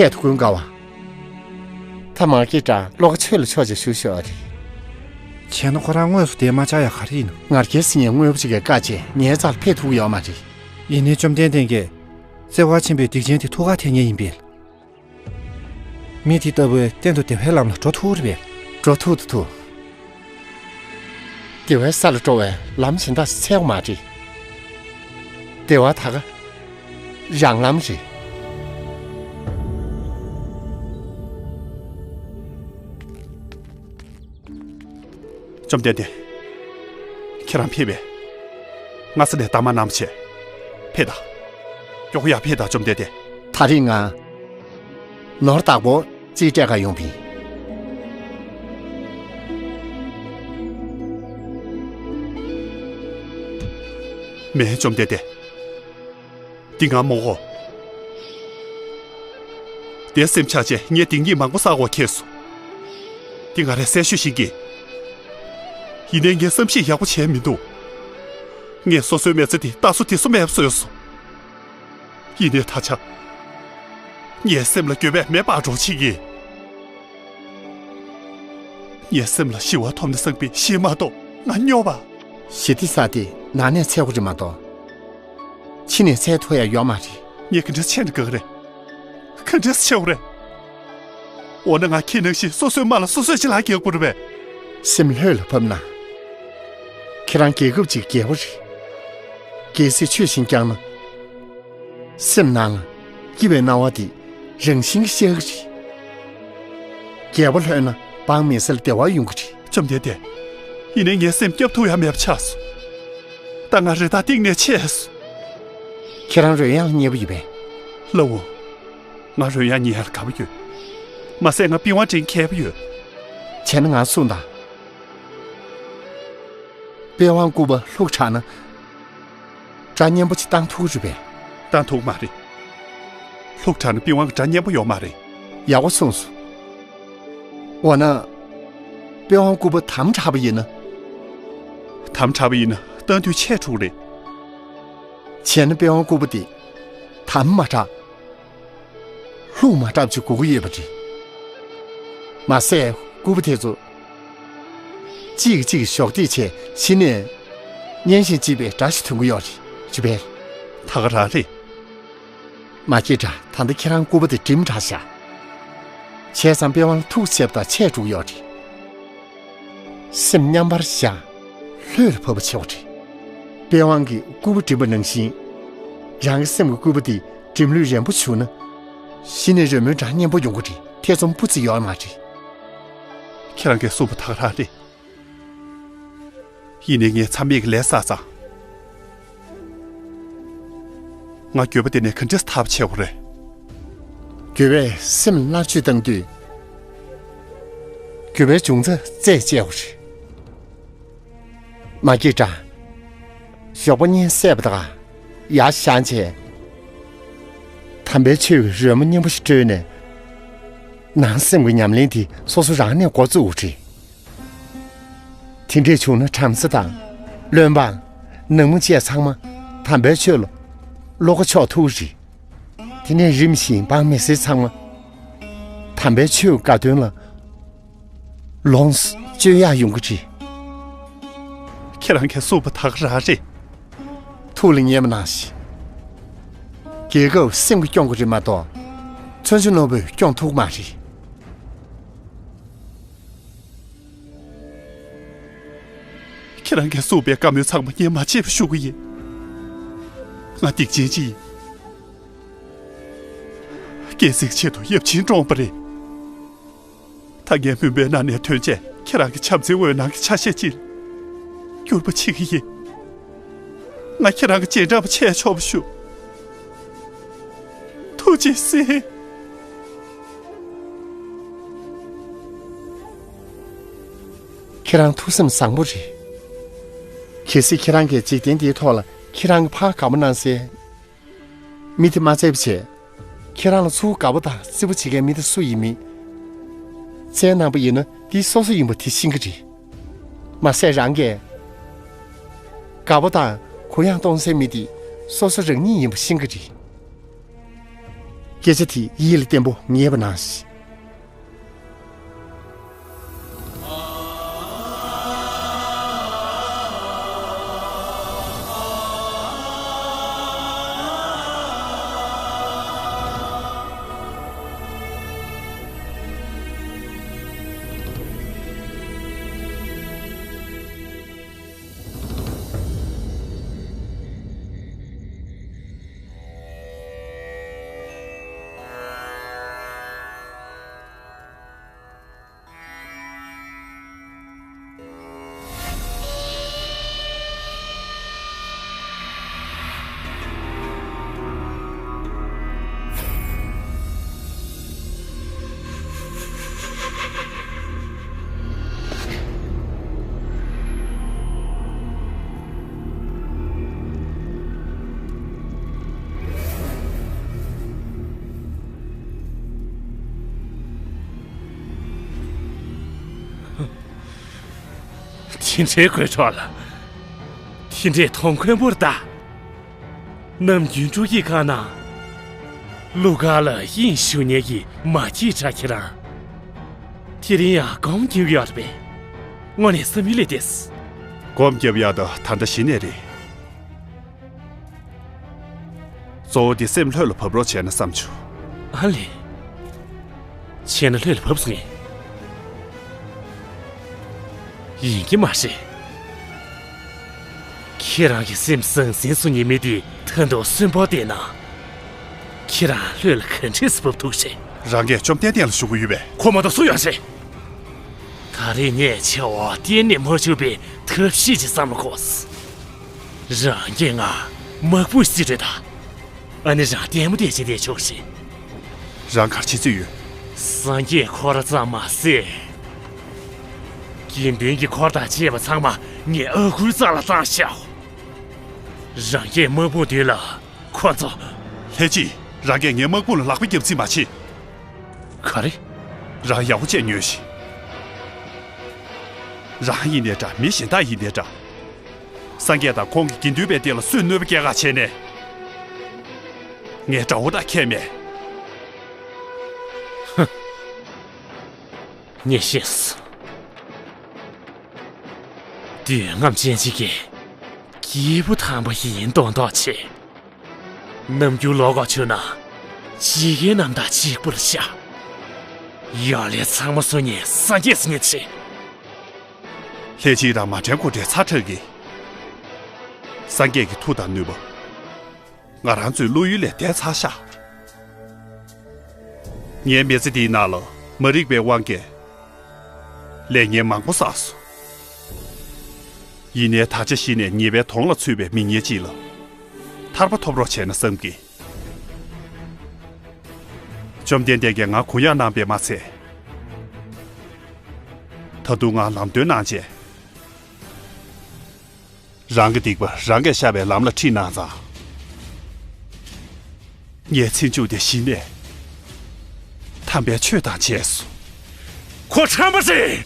ཐད་དུ་ཀུན་དགའ་བ། ད་མ་སྐྱེས་དགྲ་བློ་ཁ་ཆོས་ལ་ཕྱོགས་བྱས་བཞུགས་ཤོག་ཨ་རེད། བྱས་ན་ཁོ་རང་དངོས་སུ་བསྡད་མ་བཅུག་ཡ་ག་རེ་ཡིན་ནམ། ང་རྒྱལ་ཟེར་མཁན་དངོས་པོ་ཅིག་གི་བཀའ་བཅད་ངའི་རྩ་ལ་ཕེབས་ཐུབ་ཀྱི་ཡོད་མ་རེད། ཡིན་ནའི་བཅོམ་ལྡན་འདས་ཀྱིས་བརྩེ་བ་ཆེན་པོའི་སྡིག་ཅན་དེ་ཐུགས་ཁ་འཐེན་མཁན་ཡིན་པས། མི་དེ་ལྟ་བུས་གཏན་དུ་བདེ་བའི་ལམ་ལ་འགྲོ་ཐུབ་རེད་པས། འགྲོ་ཐུབ་ཏུ་ཐུབ། བདེ་བའི་ས་ལ་འགྲོ་བའི་ལམ་གཞན་དག་ཞིག་འཚོལ་དགོས་མ་རེད། བདེ་བ་ད་ག་རང་ལམ་རེད། བཅོམ་ལྡན་འདས། ཁྱེད་རང་ཕེབས་པས། སྔ་ས་ནས་གཏའ་མ་གནང་བྱས། ཕེབས་དང་། མགྱོགས་ཡར་ཕེབས་དང་བཅོམ་ལྡན་འདས། ད་རེས་ང་ནོར་བདག་པོ་རྩིས་སྤྲད་ག་ཡོང་པ་ཡིན། མེད་བཅོམ་ལྡན་འདས། འདི་ང་མོ་གོ། དེ་སེམས་ཆགས་བྱས་ངས་སྡིག་ཉེས་མང་པོ་བསགས་དགོས་ཁེལ་སོང་། འདི་ང་རས་གསལ་ཤོས་ཤིག་གིས། ཡིན་ནའི་ངས་བསམ་ཤེས་ཡག་པོ་བྱས་མི་འདུག། ངས་སོ་སོའི་མི་ཚེ་འདི་རྟ་སོ་དེ་སོ་མེད་བཟོས་སོང་། ཡིན་ནའི་ད་ཆ། ངའི་སེམས་ལ་འགྱོད་པས་མེ་འབར་འགྲོ་བྱེད་ཀྱི། ངའི་སེམས་ལ་ཞི་བ་ཐོབ་ན་བསམ་པའི་ཞེ་མ་གཏོགས་ང་སྨྱོ་བ། ཞི་བདེ་ས་དེ་ནང་ནས་འཚོལ་དགོས་རེད་མ་གཏོགས། ཕྱི་ནས་འཚོལ་ཐུབ་ཡ་ཡོད་མ་རེད། ངས་ག་འདྲས་བྱས་ན་དགའ་གི་རེད། ག་འདྲས་བྱེད་དགོས་རེད། འོ་ན་ང་ཁྱེད་ནང་བཞིན་སོ་སོའི་རྨ་ལ་སོ་སོས་ཅི་ལག་འཁྱེར་དགོས་རེད་པས། སེམས་ལྷོད་ལ་ཕབ་ན། ཁྱེད་རང་རྒྱལ་ཁབ་ཅིག་རྒྱལ་པོ་རེད། རྒྱལ་སྲིད་ཆོས་བཞིན་བསྐྱངས་ན། སེམས་ནང་ལ་སྐྱིད་པའི་སྣང་བ་དེ་རང་བཞིན་གྱིས་ཤར་གྱི་རེད། རྒྱལ་པོ་ལྷོད་ན་འབངས་མི་སེར་ལ་བདེ་བ་ཡོང་གི་རེད། བཅོམ་ལྡན་འདས། ཡིན་ནའི་ངའི་སེམས་སྐྱོབ་ཐུབ་ཡ་མེད་པ་ཆགས་སོང་། ད་ང་རེ་ཐག་གཏིང་ནས་ཆད་སོང་། ཁྱེད་རང་རོལ་དབྱངས་ལ་མཉེས་པོ་ཡོད་པས། ལགས་འོང་། ང་རོལ་དབྱངས་ཉན་ཡ་ལ་དགའ་པོ་ཡོད། མ་ཟད་ང་པི་ཝང་འདྲེན་མཁས་པོ་ཡོད། བྱས་ན་ང་གསུངས་དང་། པི་ཝང་སྐུད་པ་ལྷུག་དྲགས་ན། སྒྲ་སྙན་པོ་ཅིག་བཏང་ཐུབ་ཀྱི་རེད་པས། བཏང་ཐུབ་མ་རེད། ལྷུག་དྲགས་ན་པི་ཝང་གི་སྒྲ་སྙན་པོ་ཡོད་མ་རེད། ཡག་པོ་གསུངས་སོང་། འོ་ན། པི་ཝང་སྐུད་པ་དམ་དྲག་པ་ཡིན་ན། དམ་དྲག་པ་ཡིན་ན་ལྟ་འདོད་ཆད་འགྲོ་གི་རེད། བྱས་ན་པི་ཝང་སྐུད་པ་དེ་དམ་མ་དྲག་ལྷུག་མ་དྲག་ཅིག་དགོས་ཀྱི་ཡོད་པ་རེད། མ་ཟད་སྐུད་པ་དེ་ཚོ་གཅིག་གིས་གཅིག་གཞོགས་འདེགས་བྱས་གཞི་ནས་གཉེན་བཞིན་གཅིག་པའི་སྒྲ་ཞིག་ཐོན་གྱི་ཡོད་རེད། ཅི་བས། ད་ག་རང་རེད། མ་སྐྱེས་དགྲ། ད་ལྟ་ཁྱེད་རང་སྐུད་པ་དེ་སྒྲིམ་དྲགས་ཤག་བྱས་ཙང་པི་ཝང་ལ་ཐུག་བྱས་པ་དང་ཆད་འགྲོ་གི་ཡོད་རེད། སེམས་མཉམ་པར་བཞག་ལྷོད་ལ་བབས་པ་བྱེད་དགོས་རེད། པི་ཝང་གིས་སྐུད་པ་སྒྲིམ་པ་ནང་བཞིན། རང་གི་སེམས་ཀྱི་སྐུད་པ་དེ་སྒྲིམ་ལྷོད་རན་པོ་བྱུང་ན། གཞི་ནས་རོལ་མོའི་སྒྲ་སྙན་པོ་ཡོང་གི་རེད། ཐེ་ཚོམ་སྤུ་ཙམ་ཡོད་མ་རེད། ཁྱེད་རང་གིས་གསུངས་པ་ད་ག་རང་རེད། ཡིན་ནའི་ངའི་མཚམས་མེད་ཀྱི་ལས་བསགས་ཙང་། ང་འགྱོད་པ་དེ་ནས་ག་འདྲས་ཐར་བ་བྱེད་དགོས་རེད། འགྱོད་པས་སེམས་མནར་གཅོད་བཏང་དུས། འགྱོད་པའི་འབྱུང་རྩ་རྩད་བཅད་དགོས་རེད། མ་སྐྱེས་དགྲ། ཞོགས་པ་གཉིད་སད་པ་དང་ཡར་བཞེངས་བྱས། དམ་པའི་ཆོས་ཀྱི་རོལ་མོ་སྙན་པོ་ཞིག་དཀྲོལ་ནས། ནང་སེམས་ཀྱི་ཉམས་ལེན་དེ་སོ་སོ་རང་ནས་འགོ་བཙུགས་དགོས་རེད། དེ་འདྲས་བྱུང་ན་བྲམ་ཟེ་དང་། བློན་འབངས། ནང་མི་བཅས་ཚང་མ་དམ་པའི་ཆོས་ལ་བློ་ཁ་ཕྱོགས་ཐུབ་རེད། དེ་ནས་རིམ་བཞིན་འབངས་མི་སེར་ཚང་མ་དམ་པའི་ཆོས་དགའ་སྟོན་ལ་ལོངས་སྤྱོད་ཡག་ཡོང་གི་རེད། ཁྱེད་རང་གིས་གསུངས་པ་ད་ག་རང་རེད། ཐུགས་ལ་ངེས་པ་གནང་ཞིག་རྒྱལ་ཁབ་སེམས་ཀྱིས་སྐྱོང་དགོས་རེད་མ་གཏོགས། མཚོན་ཆ་རྣོ་པོས་སྐྱོང་ཐུབ་ཀྱི་མ་རེད། ཁྱེད་རང་གིས་གསུངས་པའི་བཀའ་མོལ་ཚང་མ་ངས་མ་བརྗེད་པ་ཞུ་གི་ཡིན། ང་སྡིག་ཅན་ཅིག་ཡིན། སྐྱེ་སྲིད་ཆེད་དུ་ཡབ་ཆེན་བཀྲོངས་པ་རེད། ད་ངས་མུན་པའི་ནང་ནས་ཐོན་བྱས་ཁྱེད་རང་གི་བྱམས་བརྩེའི་འོད་སྣང་གི་ཆ་ཤས་ཅིག་འགྱུར་བ་བྱེད་ཀྱི་ཡིན། ང་ཁྱེད་རང་གི་རྗེས་འབྲང་པ་བྱས་ཆོག་པ་ཞུ། ཐུགས་རྗེ་གཟིགས། ཁྱེད་རང་ཐུགས་སེམས་བཟང་པོ་རེད། གལ་སྲིད་ཁྱེད་རང་གིས་འཇིག་རྟེན་འདིའི་ཐོག་ལ་ཁྱེད་རང་གི་ཕར་དགའ་པོ་གནང་སའི་མི་དེ་མ་བཙལ་བ་བྱས། ཁྱེད་རང་ལ་ཚུར་དགའ་པོ་དང་བརྩི་བ་བྱེད་མཁན་མི་དེ་སུ་ཡིན་མིན་བཙལ་གནང་པ་ཡིན་ན། དེ་སོ་སོ་ཡིན་པ་དེ་ཤེས་ཀྱི་རེད། མ་ཟད་རང་གིས་དགའ་པོ་དང་གུ་ཡངས་གཏོང་སའི་མི་དེ་སོ་སོ་རང་ཉིད་ཡིན་པ་ཤེས་ཀྱི་རེད། སྐད་ཆ་དེ་ཡིད་ལ་བརྟན་པོ་ངེས་པ་གནང་ཞིག་དེ་འདྲའི་དགོད་བྲོ་ལ། དེ་འདྲའི་མཐོང་དཀོན་པོར་གདའ། ནམ་རྒྱུན་སྤྲོ་སྐྱིད་ཁང་ནང་། གླུ་གར་ལ་དབྱིངས་ཞུགས་མཁན་གྱི་མ་སྐྱེས་དགྲ་ཁྱེད་རང་། དེ་རིང་ཡང་སྒོམ་རྒྱབ་ཡོད་རེད་པས། དངོས་གནས་བསམ་ཡུལ་ལས་འདས། སྒོམ་རྒྱབ་ཡག་ད་ད་ལྟ་གཞི་ནས་རེད། གཙོ་བོ་དེ་སེམས་ལྷོད་ལ་བབས་རོགས་བྱས་ན་བསམ་བྱུང་། ཨ་ལས། བྱས་ན་ལྷོད་ལ་བབས་སོང་ངས། ཡིན་གྱི་མ་རེད། ཁྱེད་རང་གི་སེམས་ཟང་ཟིང་སུ་ཉིད་མི་དེ་ད་དུང་གསོན་པོ་བསྡད་ན། ཁྱེད་རང་ལྷོད་ལ་ག་འདྲས་སུ་བབས་ཐུབ་རེད། རང་གིས་བཅོམ་ལྡན་འདས་ལ་ཞུ་གི་ཡོད་པས། ཁོ་མ་གཏོགས་སུ་ཡོད་རེད། ད་རེས་ངས་བྱ་བ་གཏན་ནས་མ་འཇུག་པའི་ཐབས་ཤེས་ཅིག་བསམ་བློ་འཁོར། རང་གིས་ང་དམག་དཔུང་སྲིད་གྲོས་དང་། ཨ་ནི་རང་ལྟད་མོ་བལྟས་བྱས་བསྡད་ཆོག་རེད། རང་གར་བྱེད་རྩིས་ཡོད། སངས་རྒྱས་འཁོར་ཙམ་མ་ཟད། དགེ་འདུན་གྱི་འཁོར་དང་བཅས་པ་ཚང་མ་ངས་ཨ་ཁུའི་རྩ་ལ་བཏང་ཤག་རང་གིས་དམག་དཔུང་མདུན་ལ་ཁོ་ཚོ། ལྷས་ཅི། རང་གིས་ངའི་དམག་དཔུང་ལ་ལག་པ་བརྒྱབ་རྩིས་མ་བྱེད། ག་རེ། རང་ཡག་པོ་བྱས་ཉོན་ཞིག་རང་ཡིན་ནའི་འདྲ། མི་གཞན་དག་ཡིན་ནའི་འདྲ། སངས་རྒྱས་དང་ཁོང་གི་དགེ་འདུན་པའི་སྟེང་ལ་སུས་གནོད་པ་སྐྱེལ་ག་བྱས་ནས། ངའི་དགྲ་བོ་དང་ཁྱད་མེད། ངས་ཤེས་སོང་། འདོད་རྔམ་ཅན་ཅིག་གིས་སྐྱེས་བུ་དམ་པ་ཡིན་མདོག་མདོག་བྱེད། ནམ་རྒྱུན་ལོག་ག་བྱོན་ན་ཇི་སྐད་རྣམ་དག་གཅིག་པུ་ལ་བཞག། ཡང་ལས་ཚང་མ་སོ་ཉན་སངས་རྒྱས་སུ་ཉན་ཆེ། ལྷས་བྱིན་རང་མ་དྲན་གོ་དྲན་ཚ་དྲག་གི། སངས་རྒྱས་ཀྱི་མཐུ་དང་ནུས་པ། ང་རང་ཚོའི་བློ་ཡུལ་ལས་འདས་ཚར་ཤག། ངའི་མི་ཚེ་འདིའི་ནང་ལ་མ་རིག་པའི་དབང་གིས་ལས་ངན་མང་པོ་བསགས་སོང་། ཡིན་ནའི་ད་ཆ་གཞི་ནས་ཉེས་པའི་དོང་ལ་ཚུད་པའི་མི་ངན་ཅིག་ལ་ཐར་པ་ཐོབ་རོགས་བྱས་ན་བསམ་གི། བཅོམ་ལྡན་འདས་ཀྱིས་ང་གུ་ཡངས་གནང་བས་མ་ཚད། ད་དུང་ང་ལམ་སྟོན་གནང་བྱས། རང་གི་སྡིག་པ་རང་གིས་བཤགས་པའི་ལམ་ལ་ཁྲིད་གནང་ཙང་། ངའི་ཚེ་མཇུག་དེ་གཞི་ནས་དམ་པའི་ཆོས་དང་བཅས་སོ། ཁོ་ཁྲམ་པ་རེད།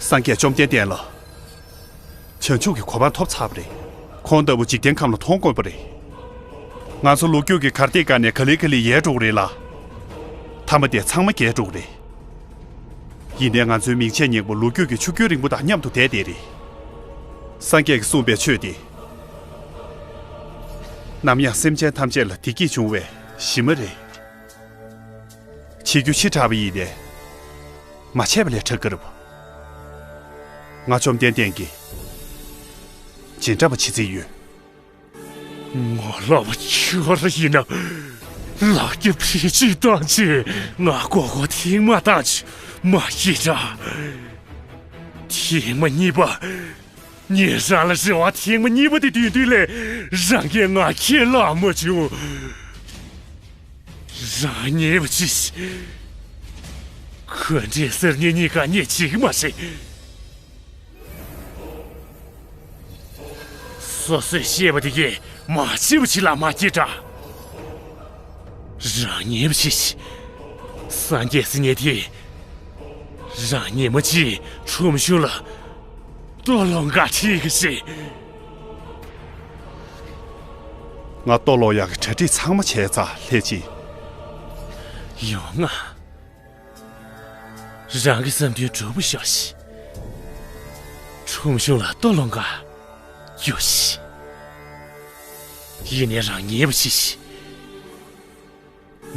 སངས་རྒྱས་བཅོམ་ལྡན་འདས་ལ། བྱང་ཆུབ་ཀྱི་གོ་འཕང་ཐོབ་ཚར་བ་རེད། ཁོང་ལྟ་བུ་འཇིག་རྟེན་ཁམས་ལ་མཐོང་དཀོན་པོ་རེད། ང་ཚོ་ལོ་རྒྱུས་ཀྱི་གར་སྟེགས་སྒང་ནས་ག་ལེ་ག་ལེ་ཡལ་འགྲོ་གི་རེད་ལ། མཐའ་མ་དེ་ཚང་མ་རྒྱལ་འགྲོ་གི་རེད། ཡིན་ནའི་ང་ཚོའི་མིང་ཆད་སྙིང་པོ་ལོ་རྒྱུས་ཀྱི་ཆུ་རྒྱུན་རིང་པོ་དང་མཉམ་དུ་བསྡད་དེ་རེད། སངས་རྒྱས་ཀྱིས་གསུངས་པའི་ཆོས་དེ། ནམ་ཡང་སེམས་ཅན་ཐམས་ཅད་ལ་བདེ་སྐྱིད་འབྱུང་བའི་གཞི་མ་རེད། བྱེད་རྒྱུ་ཕྱི་དྲགས་པ་ཡིན་ནའི། མ་བྱས་པ་ལས་དྲག་གི་རེད་པ། ང་བཅོམ་ལྡན་འདས་ཀྱི་རྗེས་འབྲང་པ་བྱེད་རྩིས་ཡོད། ངོ་ལོག་པ་ཁྱོད་རང་ཡིན་ན། ལག་རྒྱབ་ཕྱི་ཅིག་བཏང་ཆེ། ང་ཀོ་ཀོ་ཐེངས་མ་བཏང་ཆེ། མ་སྐྱིད་དྲ། ཐེངས་མ་གཉིས་པ། ངས་རང་ལ་རེ་བ་ཐེངས་མ་གཉིས་པ་དེ་བཏོན་དུས་ལས། རང་གིས་ང་ཁས་བླངས་མ་བྱུང་། རང་ཉེས་པ་ཅི། ཁོ་འདྲའི་གསར་རྙིང་གཉིས་ཀ་ངས་བྱེད་ཀྱི་མ་རེད། སོ་སོས་བཤད་པ་དེ་གས་མ་བྱེད་པ་ཅི་ལ་མ་སྐྱིད་དྲ། རང་ཉེས་པ་ཅི། སངས་རྒྱས་ཟེར་མཁན་དེ། རང་ཉིན་མོ་གཅིག་ཁྲོམ་གཞུང་ལ་ལྟོ་སློང་ག་ཁྲིད་གི་ཞིག། ང་ལྟོ་སློང་ཡག་གི་གྲ་སྒྲིག་ཚང་མ་བྱས་ཚར་ལྷས་ཅི། ཡོང་ང་། རང་གི་བསམ་དོན་འགྲུབ་པོ་ཤོག་ཤིག། ཁྲོམ་གཞུང་ལ་ལྟོ་སློང་ག་རྒྱུགས་ཤིག། ཡིན་ནའི་རང་ཉེས་པ་ཅི་ཞིག།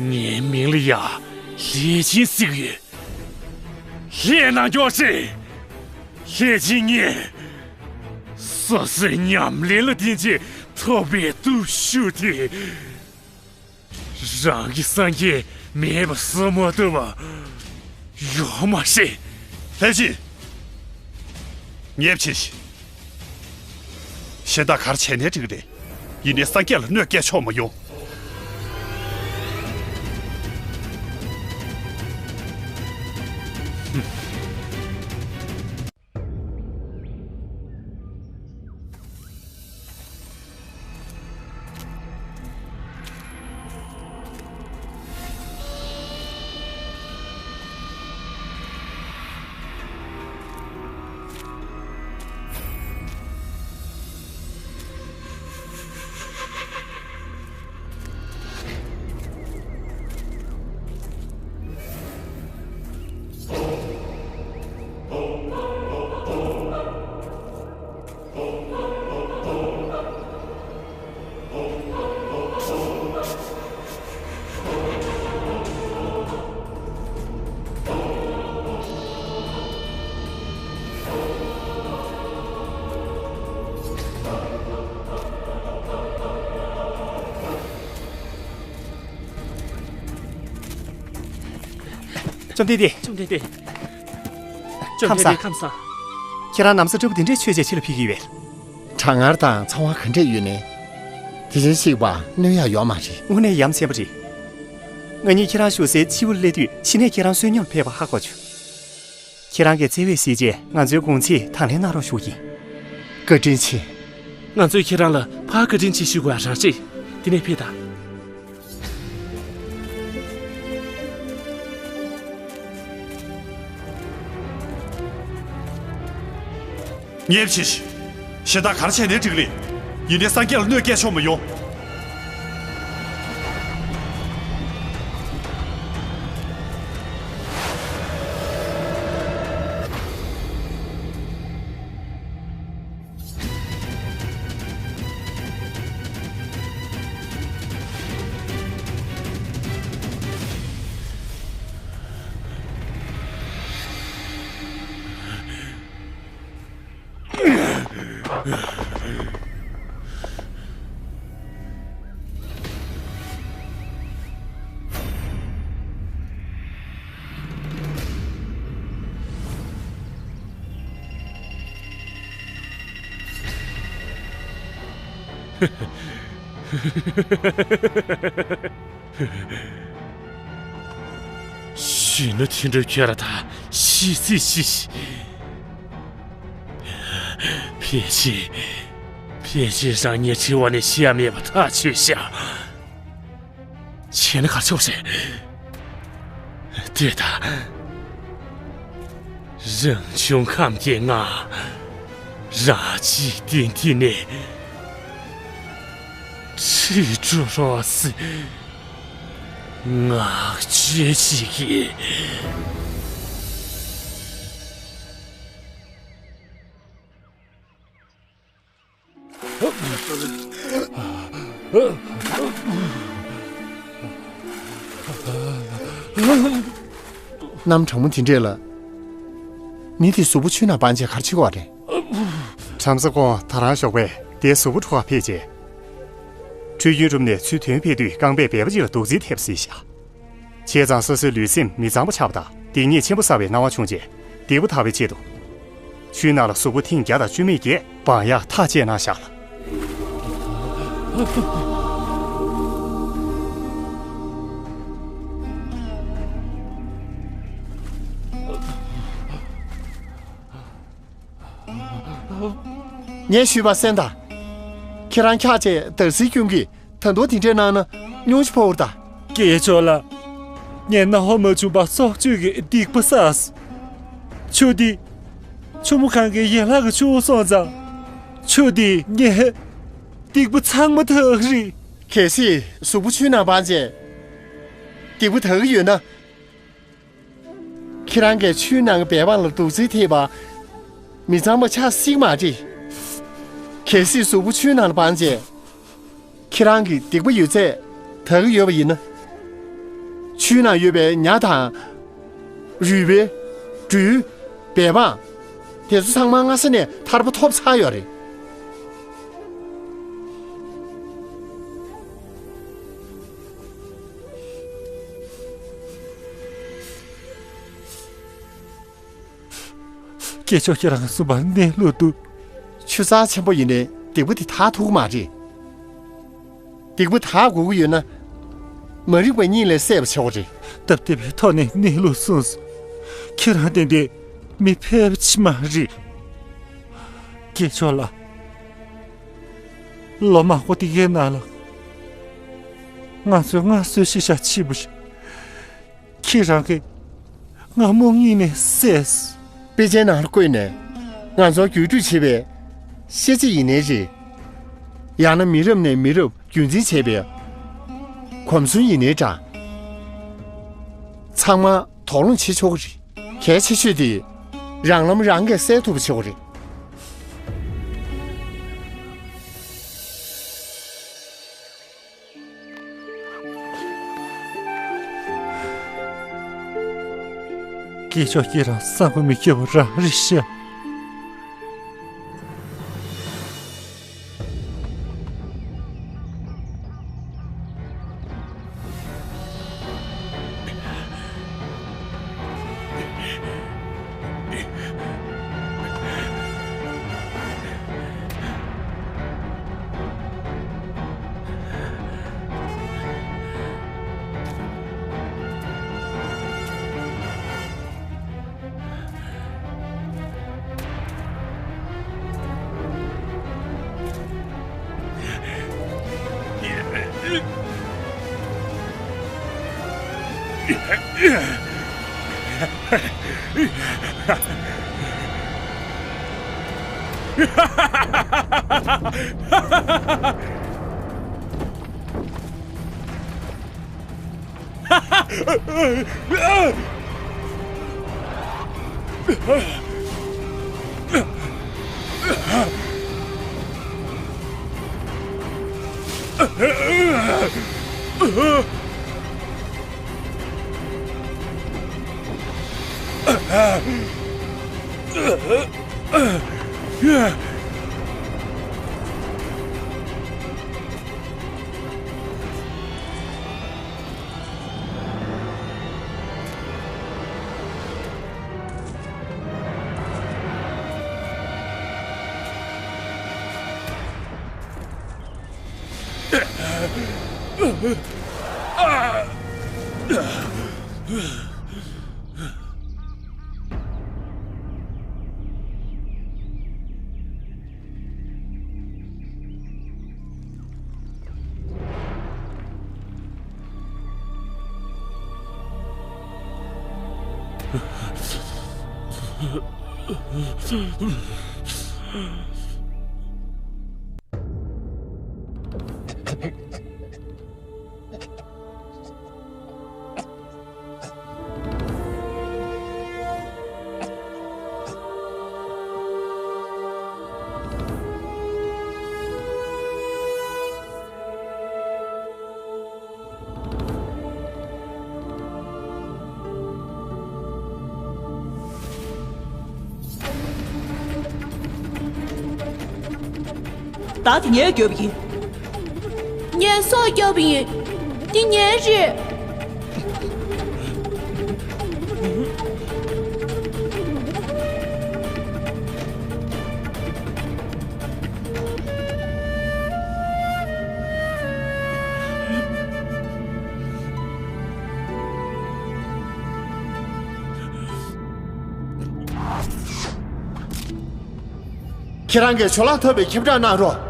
ངའི་མིང་ལ་ཡ་ལྷས་བྱིན་ཟེར་གི་ཡོད། ལྷས་ནང་མགྱོགས་ཤིག། ལྷས་བྱིན་ངས་སོ་སོའི་ཉམས་ལེན་ལ་བརྟེན་བྱས་ཐོབ་པའི་སྟོབས་ཤུགས་དེ། རང་གི་སངས་རྒྱས་མེད་པ་བཟོ་མ་ཐུབ་པ་ཡོད་མ་རེད། ལྷས་བྱིན། ཉེས་པ་ཆེ་ཞིག། གཞན་དག་ག་རེ་བྱས་ནའི་འགྲིག་གི་རེད། ཡིན་ནའི་སངས་རྒྱས་ལ་གནོད་སྐྱེལ་ཆོག་མ་ཡོང་། བཅོམ་ལྡན་འདས། བཅོམ་ལྡན་འདས། ཁམས་བཟང་། ཁམས་བཟང་། ཁྱེད་རང་ན་བཟའ་འདྲ་པོ་དེ་འདྲས་མཆོད་བྱས་ཕྱི་ལ་ཕེབས་ཀྱི་ཡོད་པས། གྲང་ངར་དང་ཚ་བ་ག་འདྲས་ཡོད་ནའི། དེ་བཞིན་གཤེགས་པ་གནོད་ཡག་ཡོད་མ་རེད། དངོས་གནས་ཡ་མཚན་པོ་རེད། ང་གཉིས་ཁྱེད་རང་བཞུགས་སའི་སྤྱི་བོར་སླེབས་དུས་གཞི་ནས་ཁྱེད་རང་བསོད་སྙོམས་ཕེབས་པ་ཧ་གོ་བྱུང་། ཁྱེད་རང་གིས་བརྩེ་བས་གཟིགས་རྗེས་ང་ཚོའི་དགོང་ཚིགས་དང་ལེན་གནང་རོགས་ཞུ་གི་ཡིན། བཀའ་དྲིན་ཆེ། ང་ཚོས་ཁྱེད་རང་ལ་ཕར་བཀའ་དྲིན་ཆེ་ཞུ་དགོས་པ་རང་རེད། དེ་ནས་ཕེབས་དང་། ངས་བྱས་ཤིག་གཞན་དག་ག་རེ་བྱས་ནའི་འགྲིག་ལེ། ཡིན་ནའི་སངས་རྒྱས་ལ་གནོད་སྐྱེལ་ཆོག་མི་ཡོང་། གཞོན་ནུ་དོན་གྲུབ་ཁྱོད་ར་ད་ཤི་ཚིག་ཤི་ཤི། ཕལ་ཆེར། ཕལ་ཆེར་རང་ཉིད་འཁྲི་བ་ནས་ཤི་ཡ་མེད་པ་ཐག་ཆོད་ཤག་བྱས་ན་ག་ཆོག་ཟེར། དེ་ད། རང་བྱུང་ཁམས་ཀྱི་ང་། རང་འཇིག་རྟེན་འདི་ནས་ཁྲིད་འགྲོ་རོགས་ཟེར། ངག་བཅད་ཅིག་གིས། གནམ་གྲང་མོ་དེ་འདྲས་ལ། མི་དེ་གཟུགས་པོ་ཆུའི་ནང་སྦངས་བྱས་ག་རེ་བྱེད་ཀྱི་ཡོད་རེད། བྲམ་ཟེ་ཁོང་ད་རང་ཞོགས་པས་དེའི་གཟུགས་པོ་འཁྲུ་བར་ཕེབས་རྗེས། ཁྲུས་རྒྱུན་གྲུབ་ནས་ཚུར་ཐོན་ཕེབས་དུས་རྐང་པས་སྦལ་པ་ཅིག་ལ་རྡོག་རྫིས་ཐེབས་སྲིད་བཞག་བྱས་ཙང་སོ་སོའི་ལུས་སེམས་མི་གཙང་པོ་ཆགས་པ་དང་སྡིག་ཉེས་ཆེན་པོ་བསགས་པའི་སྣང་བ་བྱུང་རྗེས་སྡིགས་པ་དག་པའི་ཆེད་དུ། ཆུའི་ནང་ལ་གཟུགས་པོ་ཐེངས་བརྒྱ་དང་བཅུ་མེད་བརྒྱད་སྦང་ཡག་ཐག་བཅད་གནང་བཞག་ལ། ངས་ཞུས་པ་གསན་དང་། ཁྱེད་རང་འཁྱག་བྱས་འདར་སིག་སྐྱོན་གྱིས་ད་དུང་དེ་འདྲས་གནང་ན་སྙུང་གཞི་ཕོག་རེད་ད། སྐྱེས་མཆོག་ལགས། ངས་མནའ་བ་མ་བྱུང་བར་སྲོག་གཅོད་ཀྱི་སྡིག་པ་བསགས། ཆུ་འདི། ཆུ་མོ་གངས་ཀྱི་ཡན་ལག་གི་ཆུ་བོ་སོང་ཙང་། ཆུ་འདིས་ངའི་སྡིག་པ་ཚང་མ་དག་རེད། གལ་སྲིད་གཟུགས་པོ་ཆུའི་ནང་སྦངས་བྱས། སྡིག་པ་དག་གི་ཡོད་ན། ཁྱེད་རང་གིས་ཆུའི་ནང་གི་སྦལ་པ་ལ་རྡོག་རྫིས་ཐེབས་པ། མི་གཙང་མ་ཆགས་སྲིད་མ་རེད། གལ་སྲིད་གཟུགས་པོ་ཆུའི་ནང་ལ་སྦངས་བྱས། ཁྱེད་རང་གི་སྡིག་པ་ཡོད་ཚད་དག་གི་ཡོད་པ་ཡིན་ན། ཆུའི་ནང་ཡོད་པའི་ཉ་དང་། རུས་སྦལ། སྦྲུལ། སྦལ་པ། དེ་ཚོ་ཚང་མ་སྔ་ས་ནས་ཐར་པ་ཐོབ་ཚར་ཡོད་རེད། སྐྱེས་མཆོག་ཁྱེད་རང་གསུངས་པ་གནས་ལུགས་འདུག་ཆུ་ཚང་ཆེན་པོ་ཡིན་ནའི་སྡིག་པ་དེ་དག་ཐུབ་ཀྱི་མ་རེད། སྡིག་པ་དག་དགོས་ཀྱི་ཡོད་ན། མ་རིག་པ་གཉིད་ལས་སད་པ་བྱེད་དགོས་རེད། སྟབས་བདེ་བའི་ཐོག་ནས་གནས་ལུགས་གསུངས་སོང་། ཁྱེད་རང་ཏན་ཏན་མི་ཕལ་པ་ཅིག་མ་རེད། སྐྱེས་མཆོག་ལགས། ལོ་མང་པོ་དེ་གའི་ནང་ལ། ང་ཚོས་སྔར་སྲོལ་ཞིག་བཞག་ཕྱིན་པ་རེད། ཁྱེད་རང་གིས་ང་རྨོངས་གཉིད་ནས་བསད། དཔེ་ཆའི་ནང་ལ་བཀོད་ནས་ང་ཚོར་བརྒྱུད་སྤྲོད་བྱེད་པའི་ཤེས་བྱ་ཡིན་ནའི་རེད། ཡང་ན་མི་རབས་ནས་མི་རབས་རྒྱུན་འཛིན་བྱས་པའི་གོམས་སྲོལ་ཡིན་ནའི་འདྲ། ཚང་མ་དོགས་སློང་བྱེད་ཆོག་གི་རེད། གལ་ཆེ་ཤོས་དེ་རང་ལམ་རང་གིས་སེལ་ཐུབ་པ་བྱེད་དགོས་རེད། སྐྱེས་མཆོག་ཁྱེད་རང་བསམ་པ་མི་ཁྱབ་པ་རང་རེད་ཤག་བདག་དེ་ངས་བསྐྱབས་པ་ཡིན། ངས་སྲོག་བསྐྱབས་པ་ཡིན། འདི་ངའི་རེད། ཁྱེད་རང་གིས་ཇོ་ལགས་ཐོབ་པའི་ཁྱབ་བསྒྲགས་གནང་རོགས།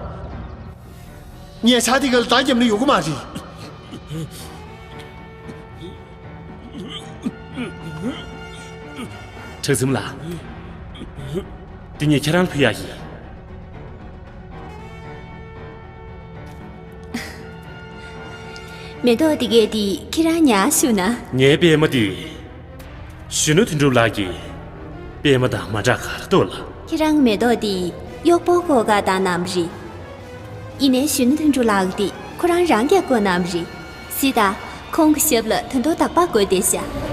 ངས་ཇ་དེ་ག་ལ་བདག་བརྒྱབ་ན་ཡོང་གི་མ་རེད། གྲགས་འཛིན་ལགས། འདི་ངས་ཁྱེད་རང་ལ་ཕུལ་ཡག་ཡིན། མེ་ཏོག་འདི་གས་འདི་ཁྱེད་རང་ཉར་བཞག་ན། ངའི་པད་མ་འདི། གཞོན་ནུ་དོན་གྲུབ་ལགས་ཀྱི་པད་མ་དང་མ་འདྲ་ག་རེ་འདུག་ལགས། ཁྱེད་རང་མེ་ཏོག་འདི་གཡོག་པོ་བསྐོ་ག་བཏང་གནང་བ་རེད། ཡིན་ནའི་གཞོན་ནུ་དོན་གྲུབ་ལགས་འདི་ཁོ་རང་རང་གིས་བསྐོ་གནང་བ་རེད། གཟིགས་དང་། ཁོང་གི་ཞབས་ལ་ད་དུང་དག་པ་བསྐོས་བསྡད་ཤག།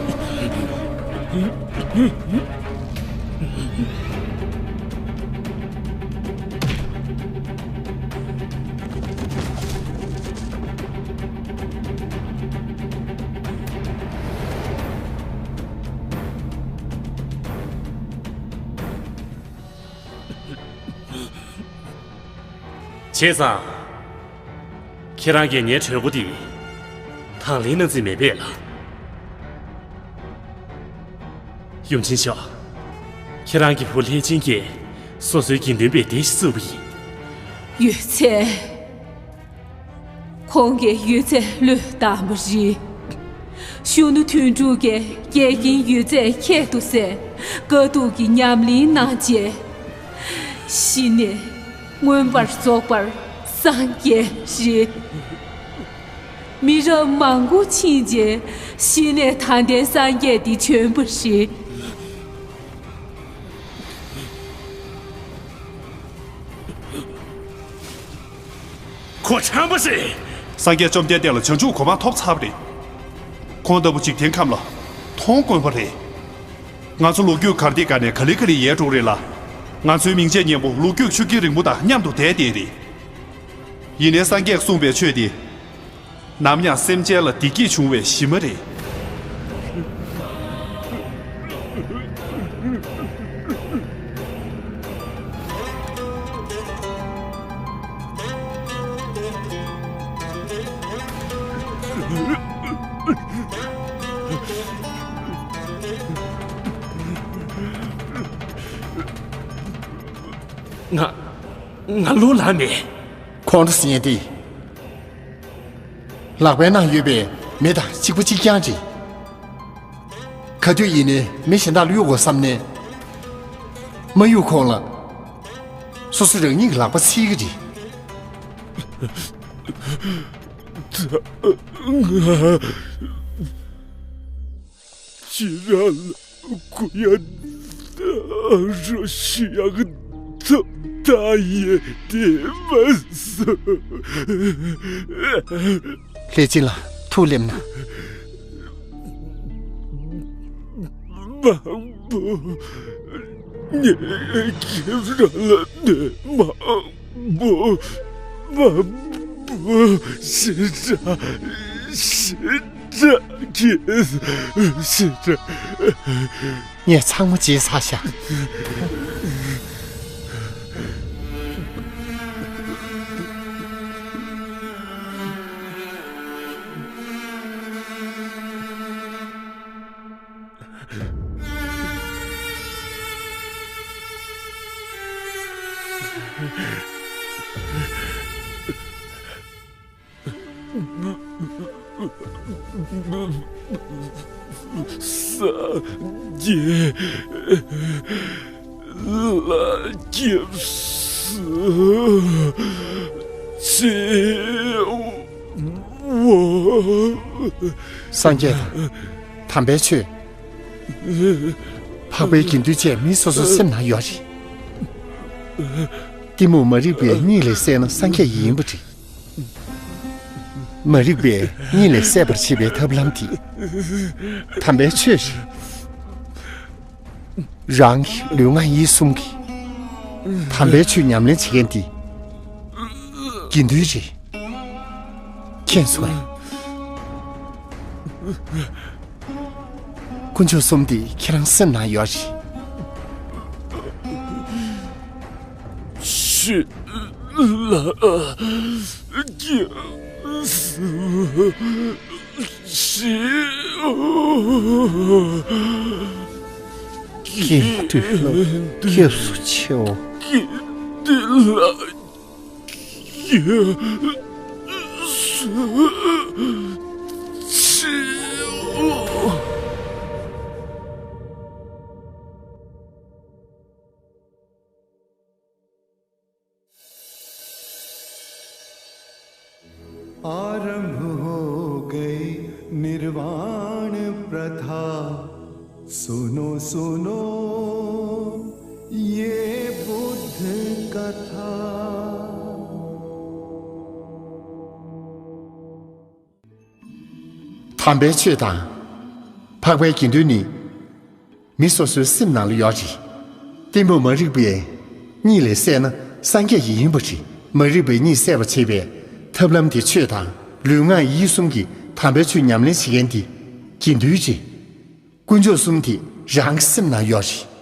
བྱས་ཙང་། ཁྱེད་རང་གིས་ངའི་གྲོས་འགོ་འདི་དང་ལེན་གནང་རྩིས་མེད་པས་ལགས། ཡུམ་ཆེན་མཆོག། ཁྱེད་རང་གི་བུ་ལྷས་བྱིན་གྱིས་སོ་སོའི་དགེ་འདུན་པའི་སྡེ་ཞིག་བཙུགས་པ་ཡིན། ཡོད་ཚད། ཁོང་གིས་ཡོད་ཚད་བློས་བཏང་བ་རེད། གཞོན་ནུ་དོན་གྲུབ་ཀྱིས་འགལ་རྐྱེན་ཡོད་ཚད་ཁྱད་དུ་བསད། དཀའ་སྡུག་གི་ཉམས་ལེན་གནང་རྗེས། གཞི་ནས་མངོན་པར་རྫོགས་པར་སངས་རྒྱས་རེད། མི་རབས་མང་པོ་ཕྱིན་རྗེས་གཞི་ནས་དད་ལྡན་སངས་རྒྱས་འདི་བྱོན་པ་རེད། ཁོ་ཁྲམ་པ་རེད། སངས་རྒྱས་བཅོམ་ལྡན་འདས་ལ་བྱང་ཆུབ་གོ་འཕང་ཐོབ་ཚར་བ་རེད། ཁོང་ལྟ་བུ་འཇིག་རྟེན་ཁམས་ལ་མཐོང་དཀོན་པོ་རེད། ང་ཚོ་ལོ་རྒྱུས་གར་སྟེགས་སྒང་ནས་ག་ལེ་ག་ལེ་ཡལ་འགྲོ་གི་རེད་ལ། ང་ཚོའི་མིང་ཆད་སྙན་པོ་ལོ་རྒྱུས་ཆུ་རྐྱེན་རིང་པོ་དང་མཉམ་དུ་བསྡད་བསྡད་རེད། ཡིན་ནའི་སངས་རྒྱས་གསུངས་པའི་ཆོས་དེ། ནམ་ཡང་སེམས་ཅན་ལ་བདེ་སྐྱིད་འབྱུང་བའི་གཞི་མ་རེད། ང་། ང་བློ་ལངས་མེད། ཁོང་ཁྲོ་ཟིན་ཡས་དེ། ལག་པའི་ནང་ཡོད་པའི་མེ་དང་གཅིག་པ་གཅིག་རྐྱང་རེད། ག་དུས་ཡིན་ནའི་མེ་གཞན་དག་ལ་གཡུག་དགོས་བསམ་ནའི། མ་གཡུག་གོང་ལ། སོ་སོ་རང་ཉིད་ཀྱི་ལག་པ་འཚིག་གི་རེད། ད་ང་ཁྱེད་རང་ལ་གུ་ཡངས་རོགས་ཞུ་ཡག་ཐོབ་ཐང་ཡོད་དེ་མ་སོང་། ལྷས་སྦྱིན་ལགས། ཐུགས་སླེབས་ན། མང་པོ། ངས་ཁྱེད་རང་ལ་གནོད་མང་པོ། མང་པོ་ཞེ་དྲག་ཞེ་དྲག་གིས་ཞེ་དྲག་ངས་ཚང་མ་བརྗེད་ཚར་ཤག་སངས་རྒྱས་ལ་སྐྱབས་སུ་མཆིའོ། སངས་རྒྱས་དང་། དམ་པའི་ཆོས། འཕགས་པའི་དགེ་འདུན་བཅས་མི་སོ་སོའི་སེམས་ནང་ཡོད་རེད། གཏི་མུག་མ་རིག་པའི་གཉིད་ལས་སད་ན་སངས་རྒྱས་ཡིན་པ་རེད། མ་རིག་པའི་གཉིད་ལས་སད་པར་བྱེད་པའི་ཐབས་ལམ་དེ་དམ་པའི་ཆོས་རེད། རང་གི་ལུས་ངག་ཡིད་གསུམ་གྱིས་དམ་པའི་ཆོས་ཉམས་ལེན་བྱེད་མཁན་དེ་དགེ་འདུན་རེད། མཁྱེན་སོང་ངས། དཀོན་མཆོག་གསུམ་དེ་ཁྱེད་རང་སེམས་ནང་ཡོད་རེད། ཆོས་ལ་སྐྱབས་སུ་མཆིའོ། དགེ་འདུན་ལ་སྐྱབས་སུ་མཆིའོ། དགེ་འདུན་ལ་སྐྱབས་སུ་མཆིའོ། आरंभ हो गई निर्वाण प्रथा। सुनो सुनो ये बुद्ध कथा। དམ་པའི་ཆོས་དང་། འཕགས་པའི་དགེ་འདུན་ནི་མི་སོ་སོའི་སེམས་ནང་ལ་ཡོད་རེད། གཏི་མུག་མ་རིག་པའི་གཉིད་ལས་སད་ན་སངས་རྒྱས་ཡིན་པ་རེད། མ་རིག་པའི་གཉིད་སད་པར་བྱེད་པའི་ཐབས་ལམ་དེ་ཆོས་དང་ལུས་ངག་ཡིད་གསུམ་གྱིས་དམ་པའི་ཆོས་ཉམས་ལེན་བྱེད་མཁན་དེ་དགེ་འདུན་རེད། དཀོན་མཆོག་གསུམ་དེ་རང་གི་སེམས་ནང་ཡོད་རེད།